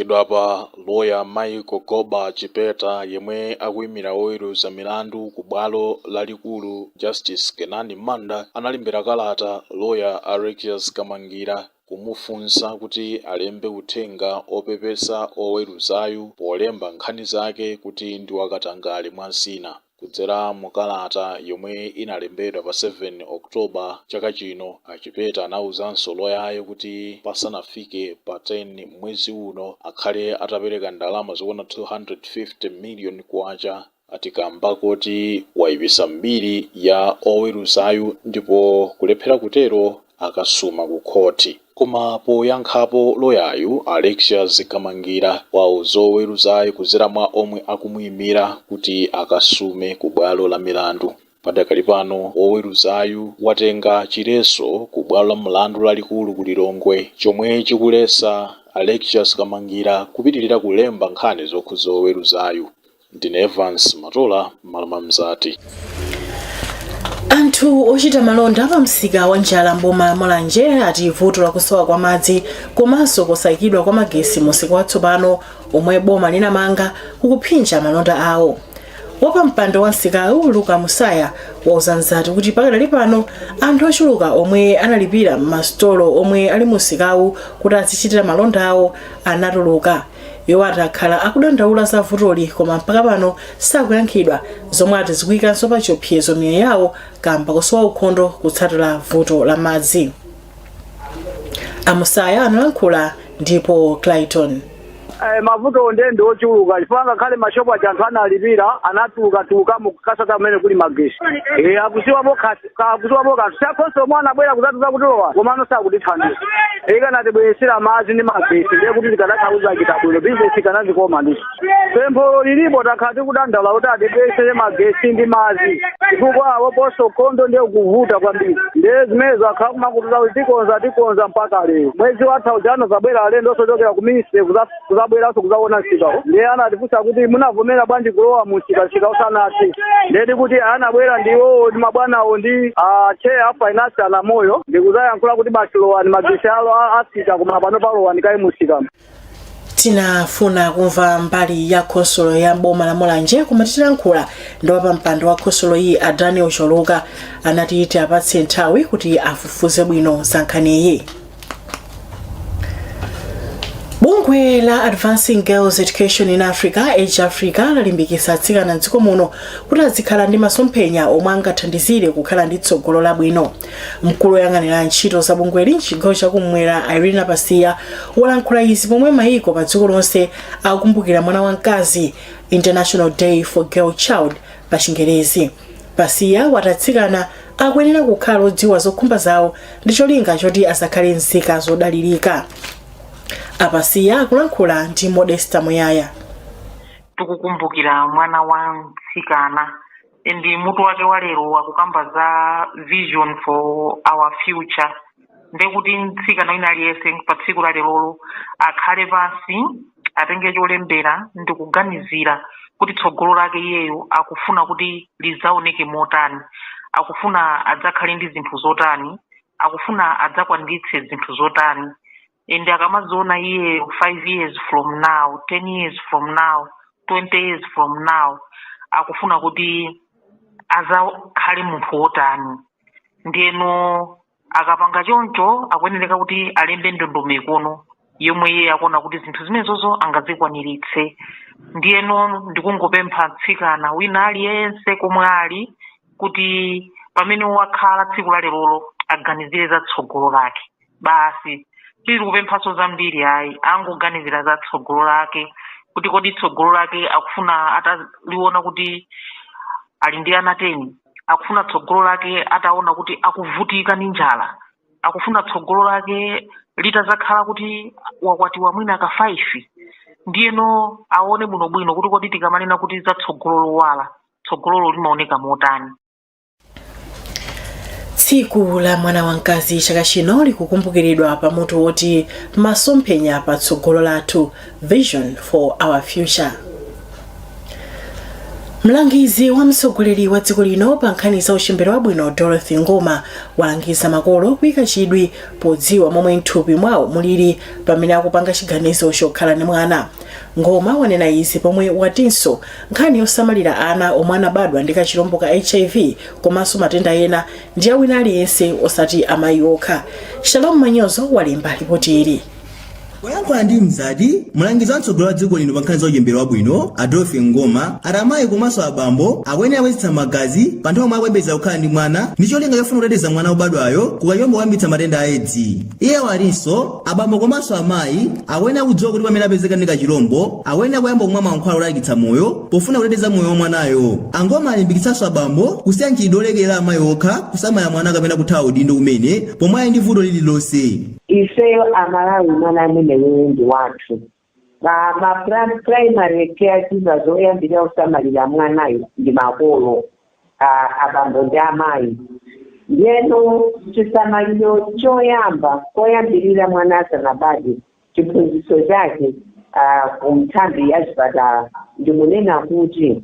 Posachedwapa, loya Michael Goba Chipeta, yemwe akuyimira woweruza milandu ku bwalo lalikulu Justice Kenani Manda, analembera kalata loya Alexious Kamangira kumufunsa kuti alembe uthenga opepesa oweruzayu polemba nkhani zake kuti ndi wakatangale mwa zina. Kudzera mu kalata yomwe inalembedwa pa 7 October chaka chino, a Chipeta anawuzanso loyayo kuti pasanafike pa 10 mwezi uno akhale atapereka ndalama zokwana 250 million kwacha, ati kamba koti wayipisa mbiri ya oweruzayu ndipo kulephera kutero akasuma ku khoti. Koma poyankhapo, loyayu Alexious Kamangira wauza oweruzayo kudzera mwa omwe akumuyimira kuti akasume ku bwalo la milandu. Padakali pano woweruzayu watenga chiletso ku bwalo la mlandu lalikulu ku Lilongwe chomwe chikuletsa Alexious Kamangira kupitirira kulemba nkhani zokhuza oweruzayu. Ndine Evans Matola, Maloma Mzati. Anthu ochita malonda pa msika wa Njala mboma la Mulanje ati vuto lakusowa kwa madzi komanso kusayikidwa kwa magesi mu msika watsopano omwe boma linamanga kukuphinja malonda awo. Wapampando wa msikawu, Luka Musaya, wauza Mzati kuti pakadali pano anthu ochuluka omwe analipira m'masitolo omwe ali mu msikawu kuti azichitira malonda awo anatuluka. Iwo ati akhala akudandaula za vutoli koma mpaka pano sakuyankhidwa, zomwe ati zikuyikanso pa chiopsezo miyoyo yawo kamba kusowa ukhondo kutsatira vuto la madzi. Amusaya analankhula ndipo Clayton. Mavuto nde ndi ochuluka chifukwa ngakhale mashopu aja anthu analipira anatuluka-tuluka mukasata kumene kuli magesi. Akusiwapo kanthu chakhonso omwe anabwera kuzatuza kutilowa, komano sakutithandiza. Ikanatibweresera madzi ndi magesi ndiye kuti tikanakauza chita bwino, bizinesi ikanazikoma ndithu. Pempholo lilipo, takhala tikudandaula kuti atibweresere magesi ndi madzi chifukwa awo ponso ukhondo ndiye kuvuta kwambiri. Ndiye zimenezo akhala kumakutuza kuti tikonza, tikonza, mpaka lero. Mwezi watha ujano zabwera alendo osochokera ku ministry kuzabweranso kuzaona msikawo, ndiye anatifunsa kuti munavomera bwanji kulowa mu msika, msika usanathe? Ndiye tikuti anabwera ndiwowo ndi mabwanawo ndi chair a finance anamoyo ndikuzayankhula kuti basi lowani, magesi alo afika, koma pano palowani kayi musikamo. Tinafuna kumva mbali ya khonsolo ya boma la Mulanje, koma titalankhula ndi wapampando wa khonsolo iyi, a Daniel Choluka, anati tiapatse nthawi kuti afufuze bwino za nkhaniyi. Bungwe la Advancing Girls Education in Africa, Age Africa, lalimbikitsa atsikana mdziko muno kuti azikhala ndi masomphenya omwe angathandizire kukhala ndi tsogolo labwino. Mkulu woyang'anira ntchito za bungweli mchigawo chakumwera, Irina Pasiya, walankhula izi pomwe mayiko pa dziko lonse akukumbukira mwana wamkazi, International Day for Girl Child pa Chingerezi. Pasiya wati atsikana akuyenera kukhala odziwa zokhumba zawo ndi cholinga choti asakhale nzika zodalirika. Apasiya akulankhula ndi Modesta Muyaya. Tikukumbukira mwana wa mtsikana ndi mutu wake wa lero akukamba za vision for our future, ndekuti mtsikana wina aliyense pa tsiku la lerolo akhale pansi, atenge cholembera ndi kuganizira kuti tsogolo lake iyeyo akufuna kuti lidzaoneke motani, akufuna adzakhale ndi zinthu zotani, akufuna adzakwaniritse zinthu zotani, and akamaziona iyeyo 5 years from now, 10 years from now, 20 years from now, akufuna kuti azakhale munthu wotani. Ndiyeno akapanga choncho akuyenereka kuti alembe ndondomekono yomwe iye akuona kuti zinthu zimenezozo angazikwaniritse. Ndiyeno ndikungopempha mtsikana wina aliyense komwe ali kuti pamene wakhala tsiku la lerolo aganizire za tsogolo lake basi. Tili kupemphaso zambiri ayi, angoganizira za tsogolo lake kuti kodi tsogolo lake akufuna ataliona kuti ali ndi ana 10, akufuna tsogolo lake ataona kuti akuvutika ndi njala, akufuna tsogolo lake litazakhala kuti wakwatiwa mwina ka 5. Ndiyeno aone bwinobwino kuti kodi tikamanena kuti za tsogolo lowala, tsogololo limaoneka motani. Tsiku la mwana wamkazi chaka chino likukumbukiridwa pamutu woti masomphenya pa tsogolo lathu, Vision for Our Future. Mlangizi wa mtsogoleri wa dziko lino pa nkhani za uchembere wabwino, Dorothy Ngoma, walangiza makolo kuyika chidwi podziwa momwe mthupi mwawo mulili pamene akupanga chiganizo chokhala ndi mwana. Ngoma wanena izi pomwe watinso nkhani yosamalira ana omwe anabadwa ndi kachilombo ka HIV komanso matenda ena ndi awina aliyense, osati amayi okha. Shalom Manyozo walemba ripoti ili. Poyankhula ndi Mzati, mlangizi wa mtsogoleri wa dziko lino pa nkhani za uchembere wabwino, a Dorothy Ngoma, ati amayi komanso abambo akuyenera kuyezetsa magazi pa nthawi omwe akuyembekeza kukhala ndi mwana ndi cholinga chofuna kuteteza mwana wobadwayo ku kachilombo koyambitsa matenda a Edzi. Iye watinso abambo komanso amayi akuyenera kudziwa kuti pamene apezeka ndi kachilombo akuyenera kuyamba kumwa mankhwala otalikitsa moyo pofuna kuteteza moyo wa mwanayo. A Ngoma alimbikitsanso abambo kusiya mchitidwe olekerera amayi okha kusamala mwana kapena kuthawa udindo kumene pomwe ali ndi vuto lililonse. Ifeyo Amalawi, mwana ameneyoyo ndi wathu. Ma primary caregivers oyambirira kusamalira mwanayo ndi makolo, abambo ndi amayi. Ndiyeno chisamaliro choyamba koyambirira mwana asanabadwe, chiphunzitso chake ku nthambi ya chipatala ndikunena kuti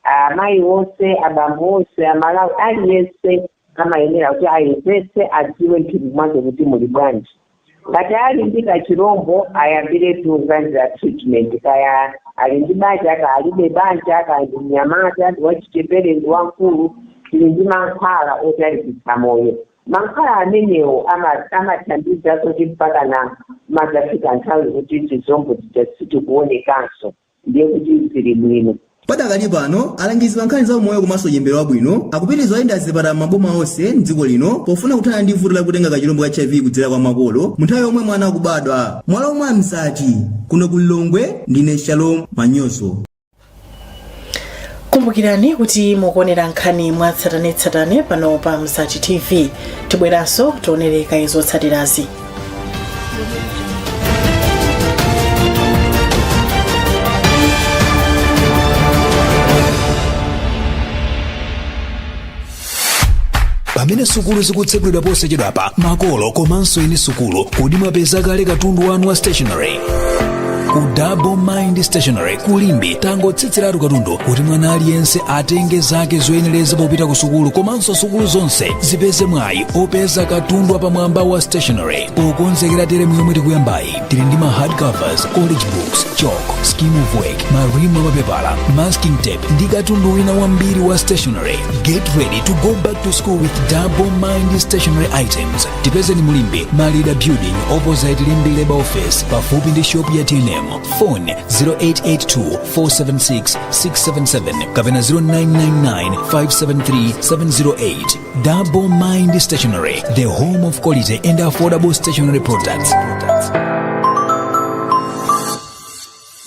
amayi onse, abambo onse, Amalawi aliyense amayenera kuti ayezetse, adziwe mthupi mwake kuti muli bwanji. Ngati ali ndi kachirombo, ayambire kulandira treatment, kaya ali ndi banja, kaya alibe banja, kaya ndi mnyamata, ndi wachichepere, ndi wamkulu. Tili ndi mankhwala otalikitsa moyo. Mankhwala amenewo amathandiza kuti mpaka na mazafika nthawi kuti chizombo chija sitikuonekanso, ndiye kuti zili bwino. Padakali pano, alangizi pa nkhani za umoyo komanso uchembere wabwino akupitiriza kuyenda zipatala m'maboma onse mdziko lino pofuna kuthana ndi vuto lakutenga kachilombo ka HIV kudzera kwa makolo mu nthawi yomwe mwana akubadwa. Mwalo mwa Mzati kuno ku Lilongwe, ndine Shalom Manyozo. Kumbukirani kuti mukuonera nkhani mwatsatanetsatane pano pa Mzati TV. Tibweranso, tionere kaye zotsatirazi. Pamene sukulu zikutsekulidwa posachedwapa, makolo komanso eni sukulu, kodi mwapeza kale katundu wanu wa stationery? Ku Double Mind Stationery ku Limbe tangotsitseratu katundu kuti mwana aliyense atenge zake zoyenereza popita ku sukulu, komanso sukulu zonse zipeze mwayi opeza katundu apamwamba wa stationery pokonzekera teremu yomwe tikuyambayi. Tili ndi ma hardcovers, college books, chalk, scheme of work, marimu amapepala, masking tape ndi katundu wina wambiri wa stationery. Get ready to go back to school with Double Mind Stationery items. Tipezeni mu Limbe, Malida Building, opposite Limbe Labor Office, pafupi ndi shop ya TNM. Phone 0882 476 677 kapena 0999 573 708. Double Mind Stationery, the home of quality and affordable stationery products.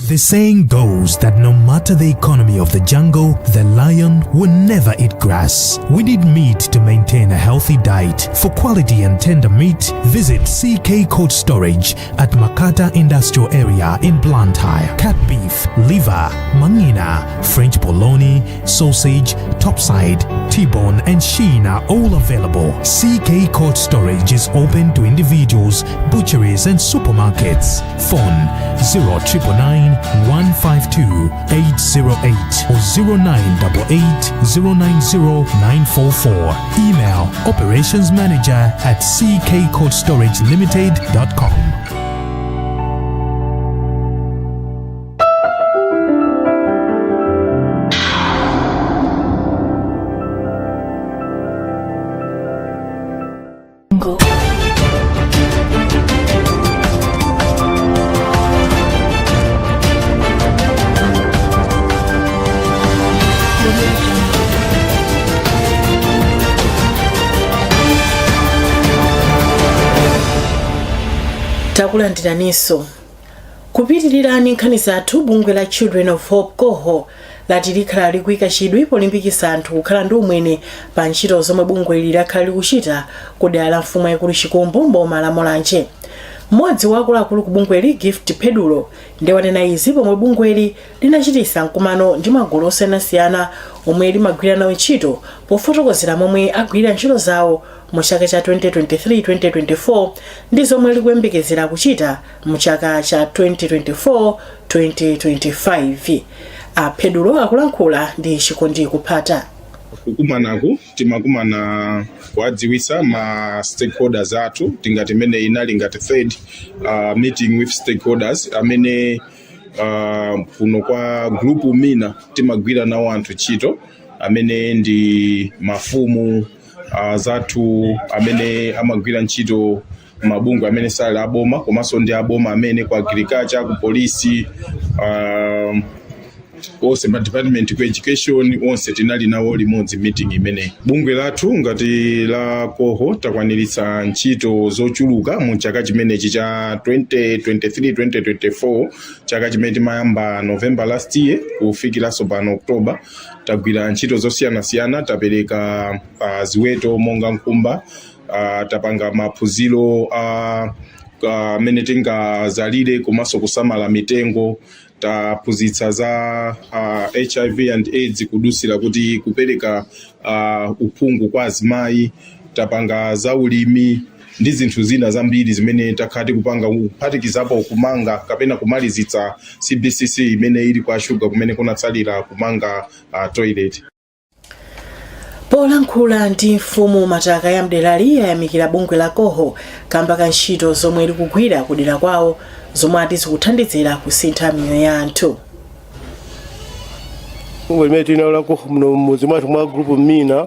The saying goes that no matter the economy of the jungle, the lion will never eat grass. We need meat to maintain a healthy diet. For quality and tender meat, visit CK Cold Storage at Makata Industrial Area in Blantyre. Cat beef, liver, mangina, French bologna, sausage, topside, T-bone and shin are all available. CK Cold Storage is open to individuals, butcheries and supermarkets. Phone 0999 152 808 or 0988 090 944. Email operations manager at ckcoldstoragelimited.com. Takulandiraninso. Kupitirirani nkhani zathu, bungwe la Children of Hope, COHO, lati likhala likuyika chidwi polimbikitsa anthu kukhala ndi umwene pa ntchito zomwe bungweli lakhala likuchita ku dera la mfumu yaikulu Chikumbu, mboma la Mulanje. Mmodzi wa akuluakulu ku bungweli, Gift Pedulo, ndiye wanena izi pomwe bungweli linachitisa mkumano ndi magulu osiyanasiyana omwe limagwira nawo ntchito pofotokozera momwe agwirira ntchito zawo mu chaka cha 2023-2024 ndi zomwe likuyembekezera kuchita mu chaka cha 2024-2025. A Phedulo akulankhula ndi Chikondi Kuphata. Kukumanaku timakumana kuwadziwitsa ma stakeholders athu. Tingati imene inali ngati third meeting with stakeholders amene kuno kwa Group Mina timagwira nawo anthu ntchito, amene ndi mafumu zathu, amene amagwira ntchito mabungwe amene sali aboma komanso ndi aboma, amene ku agriculture, ku polisi, onse ma department, ku education, onse tinali nawo limodzi meeting imeneyi. Bungwe lathu ngati la COHO takwaniritsa ntchito zochuluka mu chaka chimenechi cha 2023 2024, chaka chimene timayamba November last year kufikiranso pano October. Tagwira ntchito zosiyanasiyana. Tapereka ziweto monga nkhumba, tapanga maphunziro amene tingazalire komanso kusamala mitengo, taphunzitsa za HIV and AIDS kudusira kuti kupereka uphungu kwa azimayi, tapanga za ulimi ndi zinthu zina zambiri zimene takhala tikupanga, kuphatikizapo kumanga kapena kumalizitsa CBCC imene ili kwa Shuga, kumene kunatsalira kumanga toilet. Polankhula ndi mfumu Mataka ya mderali, yayamikira bungwe la COHO kamba ka ntchito zomwe likugwira kudera kwawo, zomwe ati zikuthandizira kusintha miyoyo ya anthu. Bungwe limene tinalo la COHO muno mudzi mwathu mwa Group Mina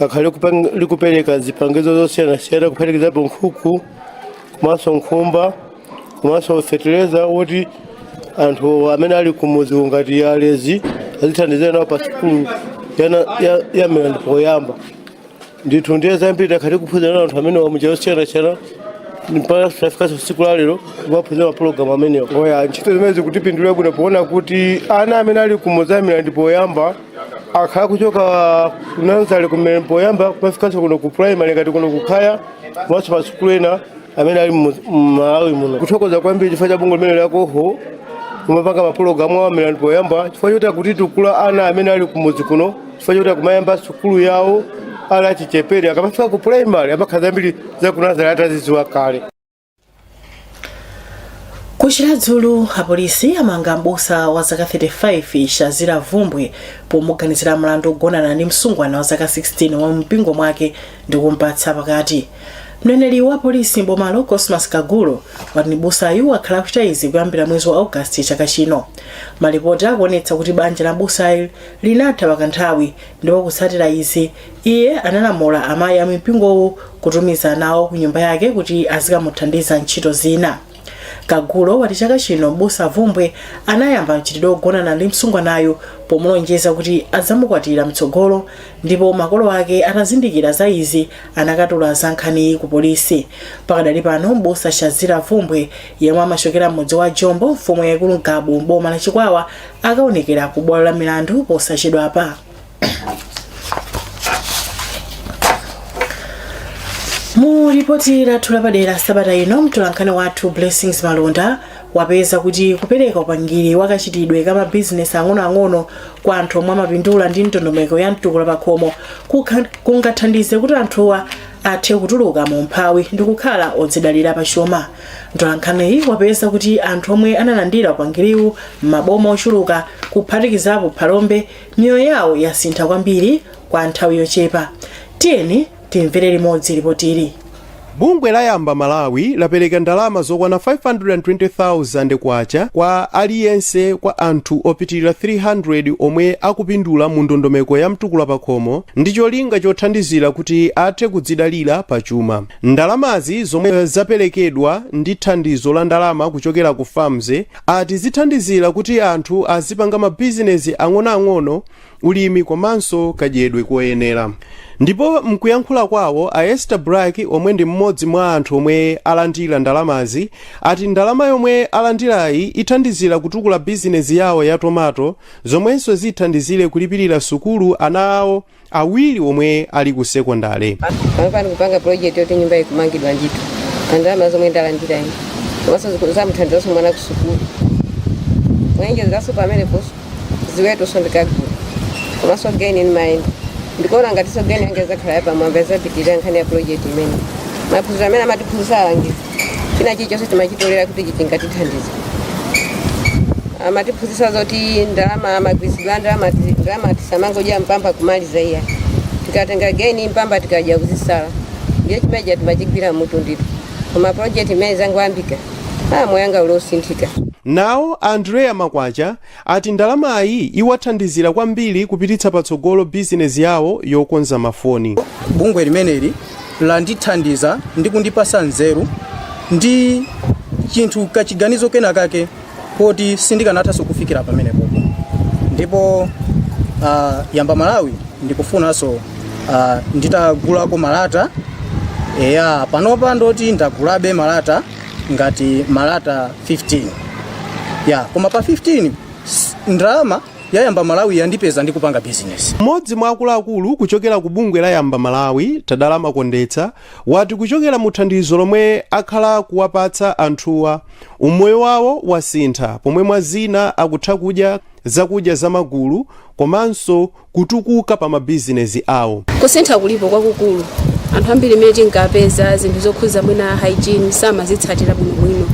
akhale likupereka zipangizo zosiyanasiyana, kuphatikizapo nkhuku komanso nkhumba komanso fetereza woti anthu amene ali kumudzi ngati alezi azithandizira nawo pa sukulu ya Milandu poyamba. Ndithu ndiye zambiri takhati kuphunzira nawo anthu amene wamunjira zosiyanasiyana mpaka tafikanso tsiku la lero kumaphunzira mapulogalamu amenewo. Oya, ntchito zimene zikutipindulira bwino poona kuti ana amene ali kumudzi a Milandu poyamba akhala kuchoka kunanzale kumene poyamba kumafikanso kuno ku primary ngati kuno kukhaya komanso pa sukulu ena amene ali mMalawi muno. Kuthokoza kwambiri chifukwa cha bungwe limene la COHO kumapanga mapulogalamu a Milandu poyamba, chifukwa choti akutitukula ana amene ali kumudzi kuno, chifukwa choti akumayamba sukulu yawo ali achichepere. Akamafika ku primary amakhala zambiri zakunazale atazidziwa kale. Ku Chiradzulu, apolisi amanga m'busa wa zaka 35 Shazira Vumbwe pomuganizira mlandu ogonana ndi msungwana wa zaka 16 wa mpingo mwake ndi kumpatsa pakati. Mneneri wa polisi mbomalo Cosmas Kagulo wati m'busayu akhala akuchita izi kuyambira mwezi wa Augasti chaka chino. Malipoti akuonetsa kuti banja la m'busayu linatha pakanthawi, ndipo kutsatira izi iye analamula amayi a mpingowu kutumiza ana awo ku nyumba yake kuti azikamuthandiza ntchito zina. Kagulo wati chaka chino m'busa Vumbwe anayamba mchitidwe ogonana ndi msungwanayu pomulonjeza kuti adzamukwatira mtsogolo, ndipo makolo ake atazindikira za izi anakatula za nkhaniyi ku polisi. Pakadali pano m'busa Shazira Vumbwe, yemwe amachokera m'mudzi wa Jombo, mfumu yaikulu Ngabu, mboma la Chikwawa, akaonekera ku bwalo la milandu posachedwapa. Mu lipoti lathu lapadera sabata ino, mtolankhani wathu Blessings Malonda wapeza kuti kupereka upangiri wa kachitidwe ka mabizinesi ang'onoang'ono kwa anthu omwe amapindula ndi ndondomeko ya mtukula pakhomo kungathandize kuti anthuwa athe kutuluka mu umphawi ndi kukhala odzidalira pachuma. Mtolankhaniyi wapeza kuti anthu omwe analandira upangiriwu m'maboma ochuluka, kuphatikizapo Phalombe, miyoyo yawo yasintha kwambiri kwa nthawi yochepa. Tiyeni timvere limodzi lipotili. Bungwe la Yamba Malawi lapereka ndalama zokwana 520,000 kwacha kwa aliyense kwa anthu opitirira 300 omwe akupindula mu ndondomeko ya mtukula pakhomo ndi cholinga chothandizira kuti athe kudzidalira pachuma. Ndalamazi, zomwe zaperekedwa ndi thandizo la ndalama kuchokera ku FAMZ, ati zithandizira kuti anthu azipanga mabizinesi ang'onoang'ono, ulimi komanso kadyedwe koyenera. Ndipo mkuyankhula kwawo, a Esther Black, omwe ndi mmodzi mwa anthu omwe alandira ndalamazi, ati ndalama yomwe alandirayi ithandizira kutukula bizinesi yawo ya tomato, zomwenso zithandizire kulipirira sukulu ana awo awiri omwe ali ku sekondale. Pano ndikupanga project yoti nyumba ikumangidwa ndithu pa ndalama zomwe ndalandira ine, komanso zamuthandizanso mwana ku sukulu. Mwainjezeranso pameneponso ziwetonso ndikagula, komanso geni ndimayenda ndikuona ngatinso geni yange zakhala yapamwamba, zapitirira nkhani ya project imene. Maphunziro amene amatiphunzitsa alangizi, china chilichonse timachitolera kuti ichi chingatithandize. Amatiphunzitsa zoti ndalama, magwirizidwe a ndalama, ndalama tisamangodya mpamba kumaliza iya. Tikatenga geni mpamba tikadya kuzisala, ndiye chimeja timachigwira mutu ndithu. Koma project imene zangoyambika, moyo wanga ulosinthika. Nawo Andrea Makwacha ati ndalamayi iwathandizira kwambiri kupititsa patsogolo bizinezi yawo yokonza mafoni. Bungwe limeneli landithandiza ndi kundipasa nzeru ndi chinthu kachiganizo kena kake poti sindikanathanso kufikira pamenepopo. Ndipo Yamba Malawi ndikufunanso nditagulako malata. Eya, panopa ndoti ndagulabe malata ngati malata 15 ya, koma pa 15 ndalama ya Yamba Malawi yandipeza ndi kupanga bizinesi. Mmodzi mwa akuluakulu kuchokera ku bungwe la Yamba Malawi, Tadala Makondetsa, wati kuchokera mu thandizo lomwe akhala kuwapatsa anthuwa, umoyo wawo wasintha, pomwe mwa zina akutha kudya zakudya zamagulu komanso kutukuka pa mabizinesi awo. Kusintha kulipo kwakukulu. Anthu ambiri imene tinkapeza zinthu zokhuza mwina hygiene samazitsatira bwinobwino.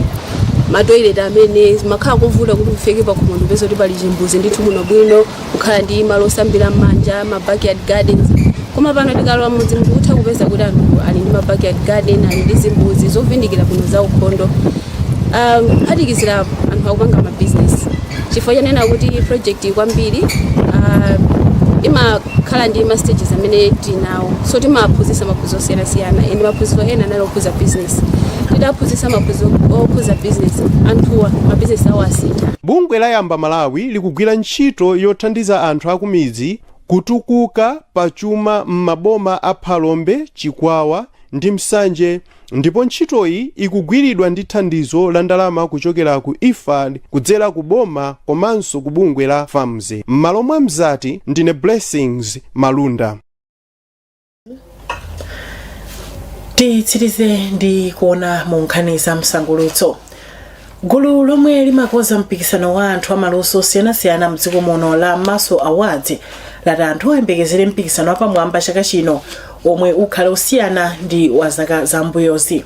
Matoilet amene makhala kuvuta kuti ufike pakhomo ndipeza kuti pali chimbuzi ndithu bwinobwino, kukhala ndi malo osambira m'manja, ma backyard gardens. Koma pano tikalowa mudzi tikutha kupeza kuti anthu ali ndi ma backyard garden, ali ndi zimbuzi zovindikira bwino za ukhondo. Kuphatikizira anthu akupanga mabizinesi, chifukwa chanena kuti project kwambiri imakhala ndi ma stages amene tinawo, so timaphunzitsa maphunziro osiyanasiyana, and maphunziro ena anali okhuza business. Tidaphunzitsa maphunziro okhuza business, anthuwa mabizinesi awo asintha. Bungwe la Yamba Malawi likugwira ntchito yothandiza anthu akumidzi kutukuka pachuma m'maboma a Phalombe, Chikwawa ndi Msanje, ndipo ntchitoyi ikugwiridwa ndi thandizo la ndalama kuchokera ku IFAD kudzera ku boma komanso ku bungwe la FAMZ. M'malo mwa Mzati, ndine Blessings Malunda. Titsirize ndi kuona mu nkhani za msangulutso. Gulu lomwe limakonza mpikisano wa anthu amaluso osiyanasiyana mdziko muno la Maso Awards lati anthu ayembekezere mpikisano wapamwamba chaka chino omwe ukhale osiyana ndi wa zaka zambuyozi.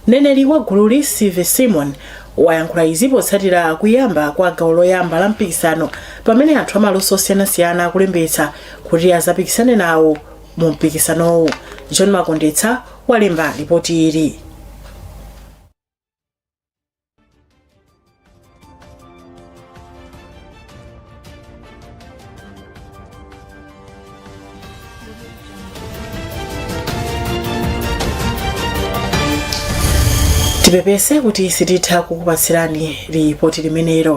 Mneneri wa gululi, Sive Simon, wayankhula izi potsatira kuyamba kwa gawo loyamba la mpikisano, pamene anthu amaluso osiyanasiyana akulembetsa kuti azapikisane nawo mu mpikisanowu. John Makondetsa walemba ripoti ili. Tipepese kuti sititha kukupatsirani ripoti limenelo.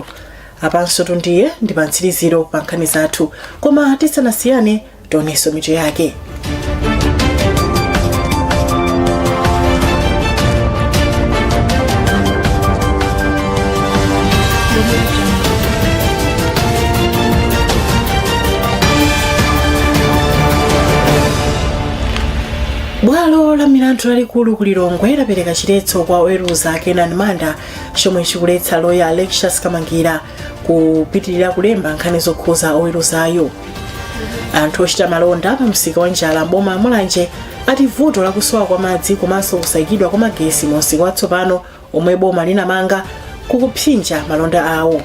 Apanso tundiye ndi pa mtsiriziro pa nkhani zathu, koma tisanasiyane tionenso mitu yake. Bwalo la milandu lalikulu ku Lilongwe lapereka chiletso kwa oweruza Kenan Manda chomwe chikuletsa loya Alexious Kamangira kupitirira kulemba nkhani zokhuza oweruzayo. Anthu ochita malonda pa msika wa Njala m'boma Mulanje ati vuto lakusowa kwa madzi komanso kusayikidwa kwa magesi mu msika watsopano omwe boma linamanga kukupsinja malonda awo.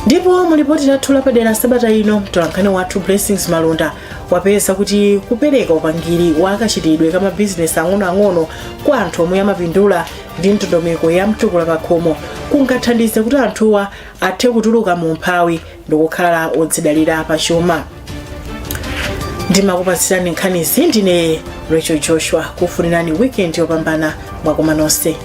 Ndipo mu lipoti lathu lapadera sabata ino, mtolankhani wathu Blessings Malunda wapeza kuti kupereka upangiri wa kachitidwe ka mabizinesi ang'onoang'ono kwa anthu omwe amapindula ndi ndondomeko ya mtukula pakhomo kungathandize kuti anthuwa athe kutuluka mu umphawi ndikukhala odzidalira pachuma. Ndimakupatsirani nkhanizi ndine Rachel Joshua, kufunirani weekend yopambana. Mwakoma nonse.